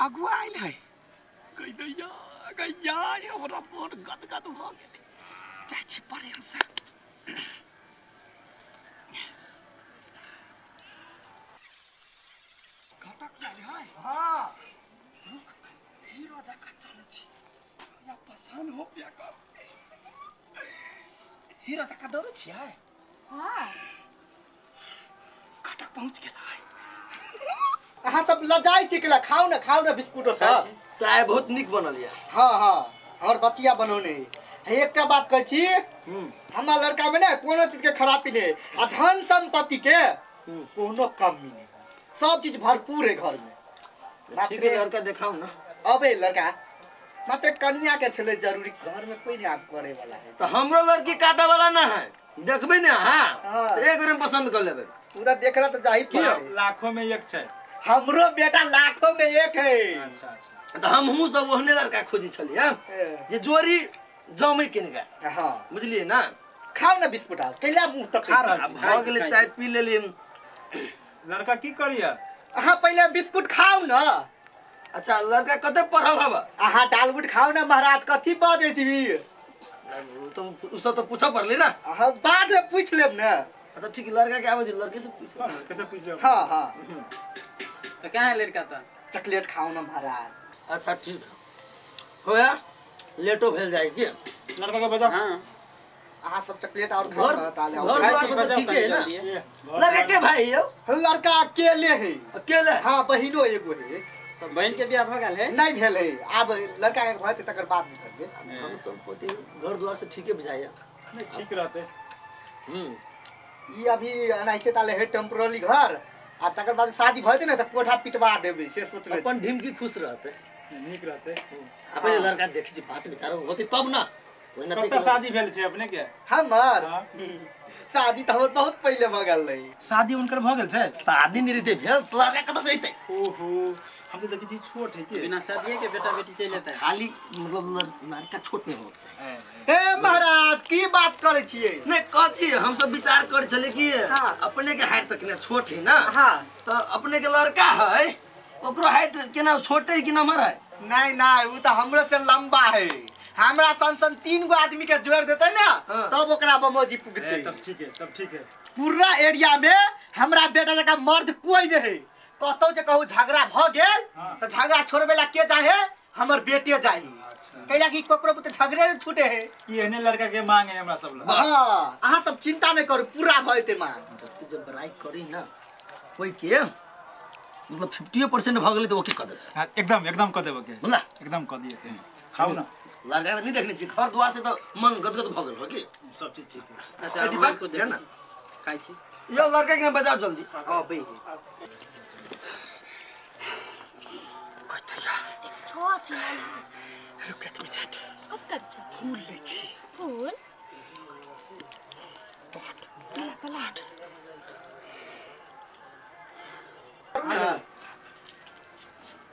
अगुआ आयल है गई दैया गैया हमरा मन गदगद भऽ गेलै जाइ छी प्रेमसँ घटक जाय है हाँ रुक हीरो जकाँ चलै छी या पसंद हो गया कर हीरो जकाँ दौड़ै छियै हाँ घटक पहुँच गेल है अहाँ सब लजाइ छी केला खाउ ने खाउ ने बिस्कुट सब चाय बहुत नीक बनल यऽ हाँ हाँ हमर बचिया बनौने है एकटा बात कहै छी हमरा लड़का में ने कोनो चीज के खराबी नहीं आ धन संपत्ति के कोनो कमी नहीं सब चीज भरपूर है घर में ठीक है लड़का देखाउ ना अबे लड़का मात्र कनिया के छले जरूरी घर में कोई नहीं आब करे वाला है तो हमरो लड़की काटे वाला ना है देखबै ने अहाँ हाँ। तऽ एक बेर में पसंद कर लेबै पूरा देख रहा तो जाही की पड़े लाखों में एक छै हमरो बेटा लाखों में एक है अच्छा अच्छा तऽ हमहूँ सब ओहने लड़का खोजै छलियै जे जोड़ी जमै किनका हाँ बुझलियै ना खाओ ना बिस्कुट आओ कैला मुंह तक खा रहल आब छी। भऽ गेलै चाय पी लेली लड़का की करिया अहाँ पहले बिस्कुट खाओ ना अच्छा लड़का कते पढ़ल हब अहाँ दालबुट खाओ ना महाराज कथी बजै छी तो उ सब तो पूछऽ पड़लै ना अहाँ बाद में पूछ लेब ने अच्छा ठीक है, लड़का के आबै दियौ लड़के से पूछ लड़के से पूछ लेब हाँ हाँ तो क्या है लड़का तो चॉकलेट खाओ ना महाराज अच्छा ठीक है होया लेटो भेल जाए की लड़का के बजाओ हाँ अहाँ सब चॉकलेट और खाओ घर ना ताले घर द्वार सब तो ठीके है ना जल्दी। ये, घर लड़का के भाई यौ लड़का अकेले है अकेले हाँ बहिनो एगो है बहन के बियाह भऽ गेल है नहीं भेल है आब लड़का के भऽ तकर बाद में करबै धन संपत्ति घर द्वार से ठीके बुझाइया नहीं ठीक रहते हम्म ई अभी एनाहिते ताले है टेम्पोररी घर आ तकर बाद शादी भऽ जेतै ने तऽ कोठा पिटवा देबै से सोचने अपन ढिमकी खुश रहते नीक रहते अपने लड़का देख छी बात विचार होती तब ना ओहिना कतऽ तऽ शादी भेल छै अपने के हमर हाँ। शादी तऽ हमर बहुत पहिले भऽ गेल रहै शादी हुनकर भऽ गेल छै शादी नहि रहते भेल तऽ लड़का कतऽ से अइतै ओहो हम तऽ देखै छी छोट है के बिना शादिये के बेटा बेटी चलि जेतै खाली मतलब लड़का छोट नहीं होना चाहिए हे महाराज की बात करै छियै नहीं कथी हम सब विचार कर छले कि हाँ। अपने के हाइट तक ने छोट है ना हाँ तो अपने के लड़का है ओकरो हाइट केना छोटे है कि नमहर है नहीं नहीं वो तो हमरो से लंबा है हमरा सन सन तीन गो आदमी के जोड़ देते ना हाँ। तब ओकरा बमोजी पुगते तब ठीक है तब ठीक है पूरा एरिया में हमरा बेटा जकाँ मर्द कोई नहीं है कतौ जे कहू झगड़ा भ गेल हाँ। तो झगड़ा छोड़बे ला के जाहे हमर बेटे जाही अच्छा कैला कि ककरो पुत्र झगड़े ने छूटे है ई एहने लड़का के मांग है हमरा सब लग हाँ अहाँ सब चिंता नहीं करू पूरा भऽ जेतै मांग जते जब बड़ाई करी ना कोई के मतलब 50% भऽ गेलै तऽ ओके कऽ देबै हाँ, एकदम एकदम कऽ देबो के बुझला एकदम कऽ दिए खाउ ना लड़का तऽ नहि देखने छी घर द्वार से तऽ मन गदगद भऽ गेल हो की सब चीज ठीक है अच्छा ए, दीपक, को ले ना। खाइ छी यो लड़का के बजाओ जल्दी अबै छो छी रुक एक मिनट कब कर छो फूल लै छी फूल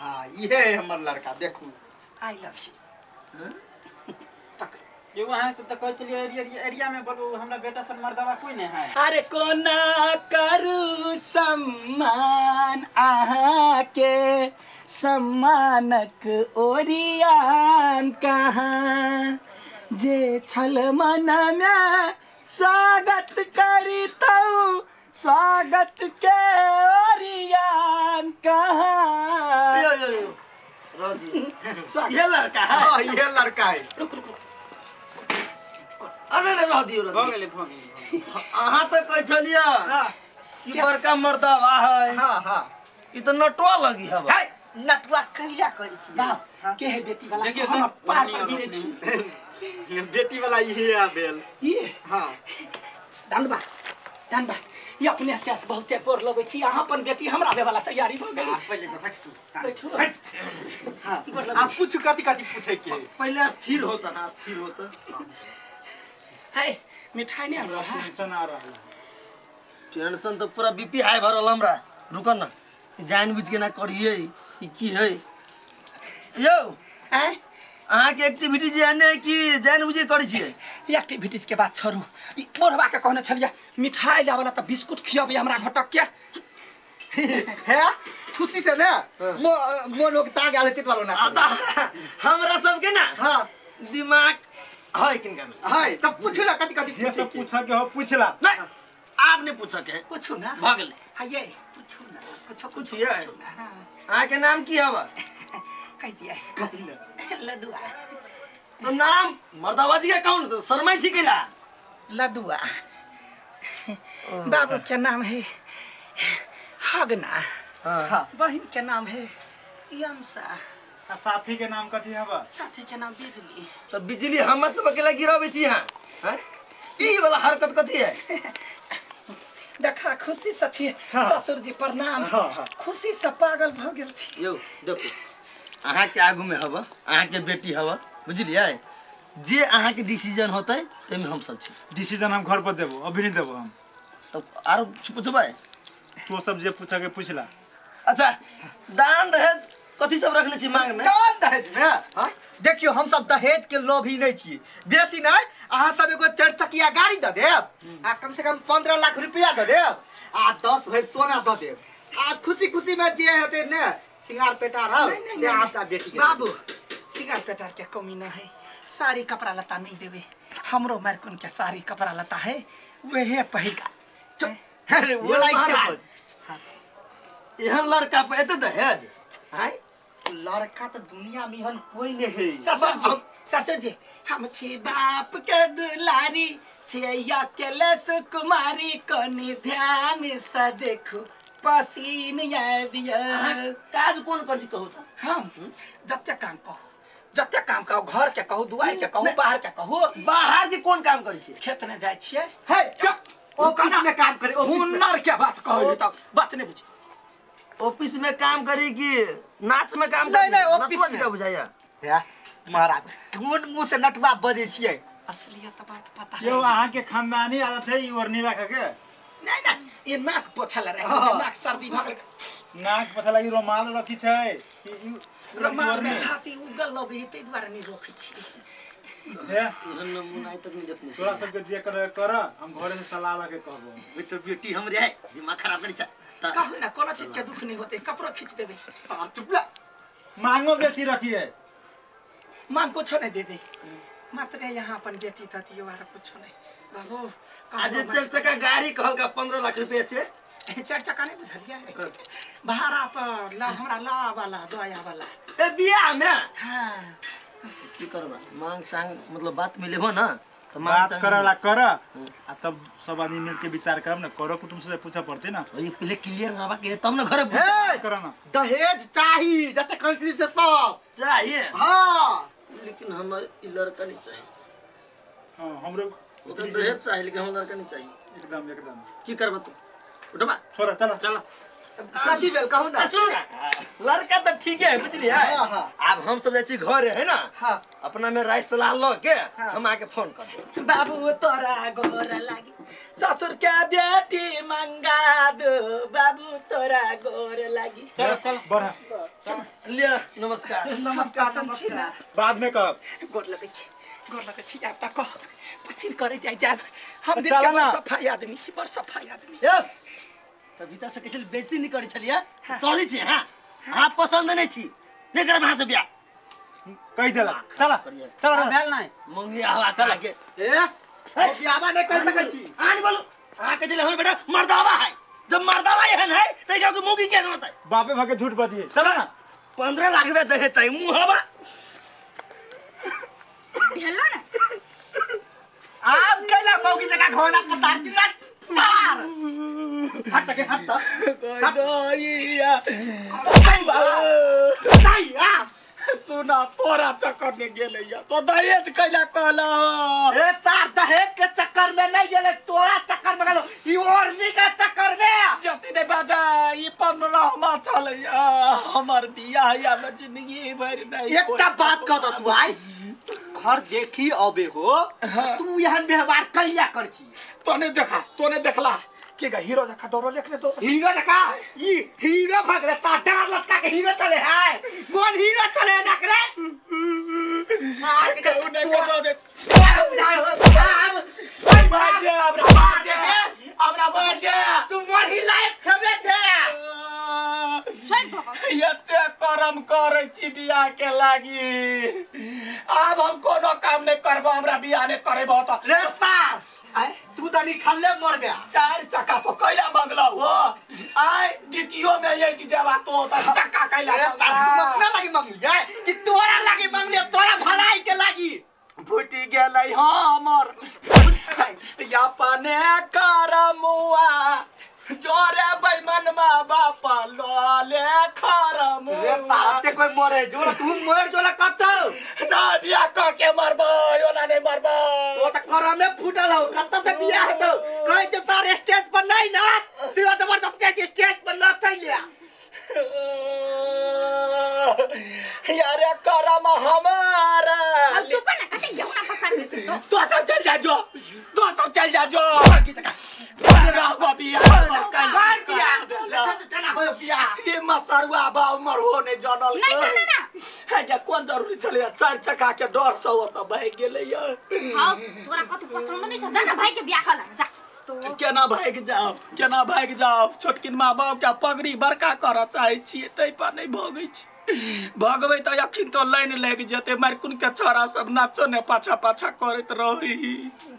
हाँ इहे है हमर लड़का देखू I love you यौ अहाँ के तऽ कहै छलियै एरिया एरिया में बोलू हमरा बेटा सन मर्दावा कोई नहीं है अरे कोना करू सम्मान अहाँके सम्मानक ओरियान कहाँ जे छल मनमे स्वागत करितौ स्वागत के ओरियान कहाँ यो यो यो रह दियो ये लड़का है हाँ ये लड़का है रुक रुक रुक अरे नहीं रह दियो रह भऽ दियो गेलै भऽ गेलै अहाँ तऽ कहै छलियै कि बड़का मर्दवा है हाँ हाँ ई तऽ नटुआ लगी हवा है नटुआ कहिया करै छी बाप के है बेटी वाला देखियौ हम तऽ, पार ओढ़नी पर और गिरे ओढ़नी। छी बेटी वाला इहे आ भेल ये हाँ धनबा धनबा ई अपने कैश बहुते गोर लगै छी अहाँ अपन बेटी हमरा देवाला तैयारी भऽ गेल आ, पहिले बैठ तू बैठू हाँ गोर लगै आ पूछ कथी कथी पूछे के है? पहिले स्थिर होता हाँ स्थिर होता है मिठाई नहीं आनल है टेंशन आ रहल है टेंशन तऽ पूरा बीपी हाई भऽ रहल हमरा रुक ना जान बुझ के ना करिए ई की है यौ आँय अहाँके एक्टिविटी जे एने है कि जान बुझ के करै छियै एक्टिविटीज के बात छोड़ू ई बुढ़वा के कहने छलियै मिठाई लावला तऽ बिस्कुट खियबै हमरा घटक के है खुशी से ना मोन ओकता गेल हेतै तोरा ना हमरा सबके ना हां दिमाग है किनका में है तब पूछू ना कथि कथि जे सब पूछा के हो पूछला नहीं आप ने पूछा के पूछू ना भऽ गेलै हाँ ये पूछू ना कुछो कुछ पूछिए। पूछू ना हाँ। अहाँ के नाम की हवा कह दिया लड्डुआ तो नाम मर्दावा जी के कौन तो शर्माई छी कैला लड्डुआ बाबू के नाम है हगना हाँ बहन के नाम है यमसा आ साथी के नाम कथी हवा साथी के नाम बिजली तो बिजली हमर सब अकेला गिराबै छी यहाँ हैं? ई वाला हरकत कथी है देखा खुशी से छी ससुर जी प्रणाम हाँ, हाँ। खुशी से पागल भ गेल छी यौ देखो अहाँ के आगू में हवा अहाँ के बेटी हवा बुझलियै जे अहाँ के डिसीजन होतै ताहिमे हम सब छी डिसीजन हम घर पर देबो अभी नहीं देबो हम तब आरो कुछ पूछबै तो सब जे पूछा के पूछला अच्छा दान दहेज कथी सब रखने छी मांग में दान दहेज में हाँ? देखियो हम सब दहेज के लोभी नहीं छी बेसी नहीं अहाँ सब एगो चारि चकिया गाड़ी दऽ देब आ कम से कम 15 लाख रुपया दऽ देब आ 10 भरि सोना दऽ देब आ खुशी खुशी में जे हेतै ने सिंगार पेटार हौ नहीं, नहीं, से नहीं, आपका बेटी के बाबू सिंगार पेटार के कमी न है साड़ी कपड़ा लत्ता नहीं देवे हमरो मारकुन के साड़ी कपड़ा लत्ता है वहे पहिका अरे वो लाइक के महाराज। एहन लड़का पर एते दहेज आँय लड़का तो दुनिया में एहन कोई नहीं है ससुर जी ससुर जी हम छी बाप के दुलारी छियै अकेले सुकुमारी कनि ध्यान से देखू पसीन आबि अहाँ काज कोन करै छी कहू तऽ हम जते काम कहू जते काम कहू घर के कहू दुआर के कहू बाहर के कहू बाहर के कोन काम करै छी खेत में जाइ छियै है चुप ऑफिस में काम करे ऑफिस में। हुनर के बात कहू तऽ बात नहि बुझी ऑफिस में काम करी कि नाच में काम नहीं, करी? नहीं, ऑफिस नटुआ में। जकाँ बुझाइया हे, महाराज कोन मुंह से नटुआ बजै छियै असलियत बात पता यो अहाँ के खानदानी आदत है ई ओढ़नी रखे के नहीं नहीं ये नाक पोछल रहे हाँ। नाक सर्दी भऽ गेल नाक पछा लागी रुमाल रखी छै ई रुमाल ओढ़नी। में छाती उगल लगे है ताहि दुआरे नहीं रोकै छी हे, एहन नमूना आइ तक नहीं देखने तोरा सबके जे करे कर हम घरे से सलाह लके कहबो छी तो बेटी हमरे है दिमाग खराब करै छै तऽ कहू ना कोनो चीज के दुख नहीं होते कपड़ो खींच देबे चुप ला मांगो बेसी रखिए मांग कुछो नहीं देबे मात्र यहाँ अपन बेटी दऽ दियौ आर कुछो नहीं बाबू आज चारि चक्का गाड़ी कहलका 15 लाख रुपए से चारि चक्का नहीं बुझलियै भाड़ा पर ला हमरा ला वाला दया वाला ए बियाह में हाँ की करबा मांग चांग मतलब बात मिलेबो ना तो मांग बात चांग करला कर आ तब सब आदमी मिलके विचार करब ना करो कुटुम्ब से पूछा पड़ते ना ये पहले क्लियर रहबा के तब ना घरे हे कर ना दहेज चाही जते कंट्री से सब चाहिए हाँ लेकिन हमर ई लड़का नहीं चाहिए हां हमरो ओकरा दहेज चाहिए लेकिन हमर लड़का नहीं चाहिए एकदम एकदम की करबा तू उठबा छोरा चल चल कथी भेल कहू ना सुन ना लड़का तो ठीक है बुझलियै हाँ, हाँ। आब हम सब जाइ छी घरे है ना हाँ। अपना में राय सलाह ल के हम आके फोन कर देब बाबू तोरा गोर लागी ससुर के बेटी मंगा दो बाबू तोरा गोर लागी चलो चलो बढ़ लिअ नमस्कार नमस्कार पसंद छी ना बाद में कहब गोर लगै छी गोर लगै छी आब तऽ कह पसीन करे जाय जाब हम दिल के चल बड़ ना। सफाई आदमी छी बड़ सफाई आदमी यौ तऽ भीतर से कहै छलै बेइज्जती नहि करै छलियै चलै छी हाँ अहाँ पसन्द नहि छी नहि करब अहाँ से बियाह कहि देला चल चल भेल नहीं मंगी हवा करा के ए बियाह नहीं कर सकै छी अहाँ नहि बोलू अहाँ कहै छलै हमर बेटा मर्दावा है जब मर्दावा एहन है तऽ एकरा मौगी केहन होतै बापे भके झूठ बजिए चल ना 15 लाख रुपया दहेज चाही मुँह हवा भेलो ना आब कैला मौगी जका घोड़ा पसार छी ना सार हट तक हट तक नहीं आ सुना तोरा चक्कर में गेलैया तो दहेज कैला कहला ए सार दहेज के चक्कर में नहीं गेले तोरा चक्कर में गेलो ई ओढ़नी के चक्कर में जैसे नहीं बाजा ई 15 छलैया हमर बियाह या में जिंदगी भरि नहीं एकटा बात कह दह तू आई घर देखी अबे हो तू एहन व्यवहार कैला कर छी तोने देखा तोने देखला के गा हीरो जका दौड़ो लेखने दौड़ो हीरो जका ई हीरो भगले सार डार लटका के हीरो चले है कौन हीरो चले ना करे कहू नहीं कहो दे मार मार दे हमरा मार दे हमरा मार दे तू मरही लायक छबे छे करम करै छी बियाह के लागी। आब हम कोनो काम नहि करबो, हमरा बियाह नहि करेबो त। रे सार, आय, तू त निठल्ले मरबे। चार चक्का तो कैला मंगलो हो? आय, डिकियो में ऐट जावा तो त चक्का कैला अरे सार, तू अपना लागी मंगली है कि तोरा लागी मंगली? तोरा भलाई के लागी। फूटि गेलै हमर अपने करमुआ, जोरे बैमनमा बाप लले खरमुआ। रे सार, ते कोई मरे जो तू मर जो कतौ ना बियाह क के मरबै, ओना नहि मरबै। तो त करमे फूटल हो, कतौ से बियाह हेतौ? कहै छै सार स्टेज पर नहीं नाच, तू जबरदस्ती जाइ छै स्टेज पर नाचै ले। यारे करम हमारा। अब चुप ना, कते गेहूं ना पसार दे तो। तो सब चल जा जो, तो सब चल जा जो। रहो बियाह कर बियाह, देखै छी केना होय बियाह। ये मसरुआ बाउ मरहो नहीं जानल। नहीं करना ना। है या कोन जरूरी छलै? चार चक्का के डर से ओ सब भागि गेलै। हां, तोरा कथु पसंद नहीं छ, जा ना भाई के बियाह कर जा तो। केना भागि जाओ, केना भागि जाओ? छोटकिन माँ बाप के पगड़ी बड़का करऽ चाहै छियै, ताहि पर नहि भगै छी। भगबै तऽ अखन तो लाइन लागि जेतै। मारकुन के छोरा सब नाचो ने पाछा पाछा करैत रही।